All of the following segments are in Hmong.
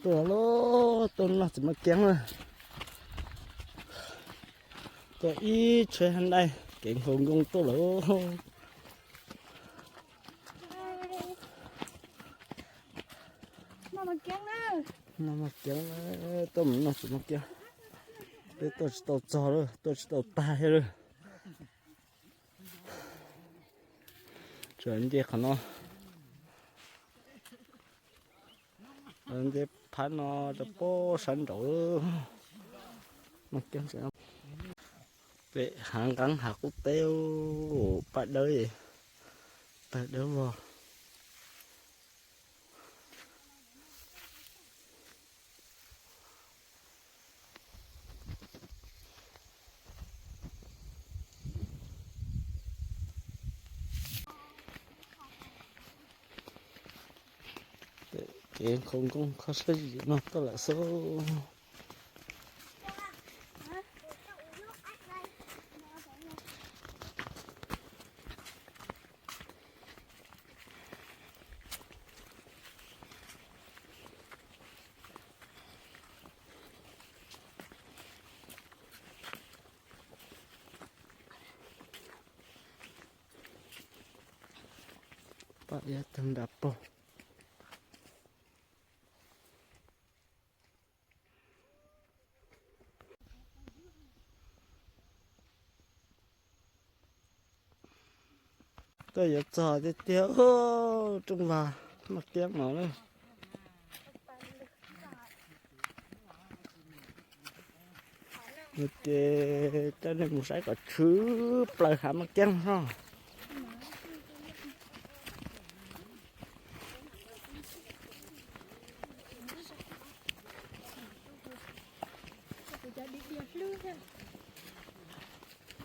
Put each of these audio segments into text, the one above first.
Tuaj lawm, tuaj noj txiv maj kiab na. Tuaj ib tsheb hab ntaij kev nkhaus nkoo tuaj lawm. Noj maj kiab, tuaj mus noj txiv maj kiab. Peb tuaj tsis tau txog lawm, tuaj tsis tau tag thiab lawm. Tseem nce qhov no, nce phab no rau pem sab nraud. Pem hav nqeeb hav qub teb, paj dawb, paj dawb vog. Kev nkhaus nkoo kho siab zim no tuaj lawm xwb. Paj dawb tag nrho pag. Tuaj yuav txog tiag tiag, rooj vag maj kiab no na. Ces coj nej mus saib kom tshwm plaws hav maj kiab no.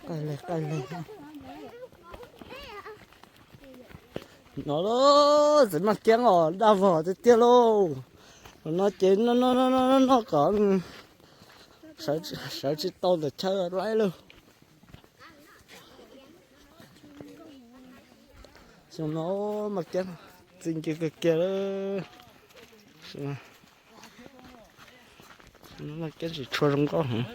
Qaj li qaj li. No txiv maj kiab os, daj vog tiag tiag lauj. No ces noj noj noj kom sawv tsis tau ntawm chaw laib lauj. Xyoo no maj kiab txi ncw kawg kiag lawm. Maj kiab tsis tshua zoo nkauj heev.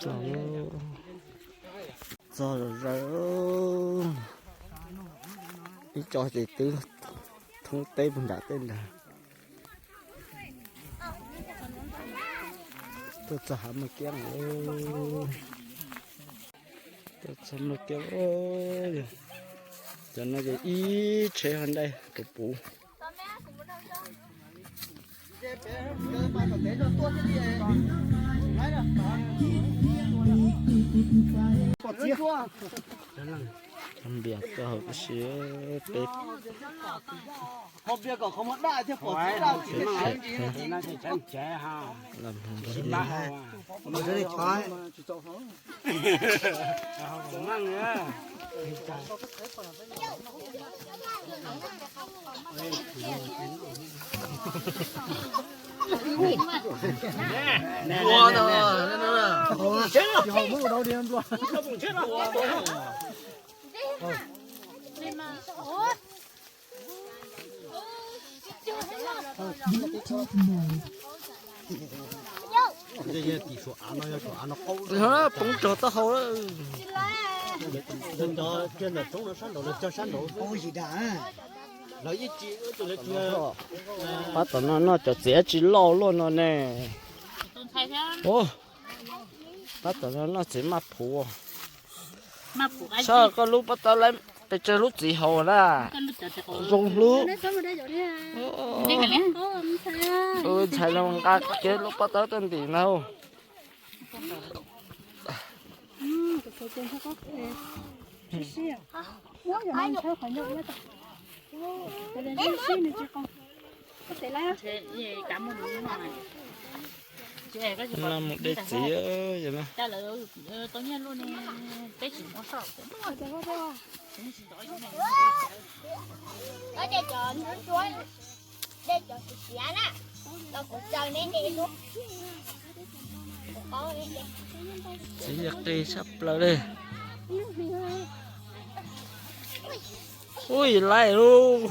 Txog, txog zom zaws, ib co ces twb thoob teb puag nram tej ntag. Tuaj txog hav maj kiab lawm, tuaj txog maj kiab lawm. Cov no ces ib tsheb hab ntaij rau puv. Npias tuaj hauv si peb. Poob rog taub hau lawm. Pab tom no noj cov txiv dab tsi loj luaj no ne. Pab tom no noj txiv maj phuv. Sab koj lub pob tawb lawm pes tsawg lub txiv haus na. Zoo hlub. Ntshai no nqa kiag lub pob tawb tuaj ntim na. No mus de txiv no. Txiv qis tshaj plaws li. Ui, laij lauj.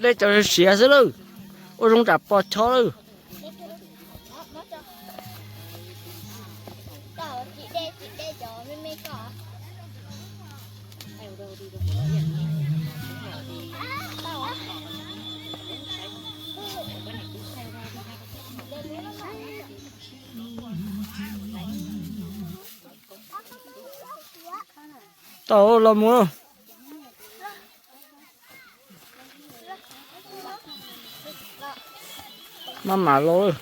Dej cov siav xwb lawm. Ua zoo tsam pos chob lawm. Tau los mus. Maj mam los.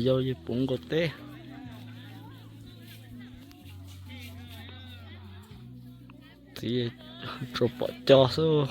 Yog puv nkaus teb. Txiv tsuas pom cos xwb.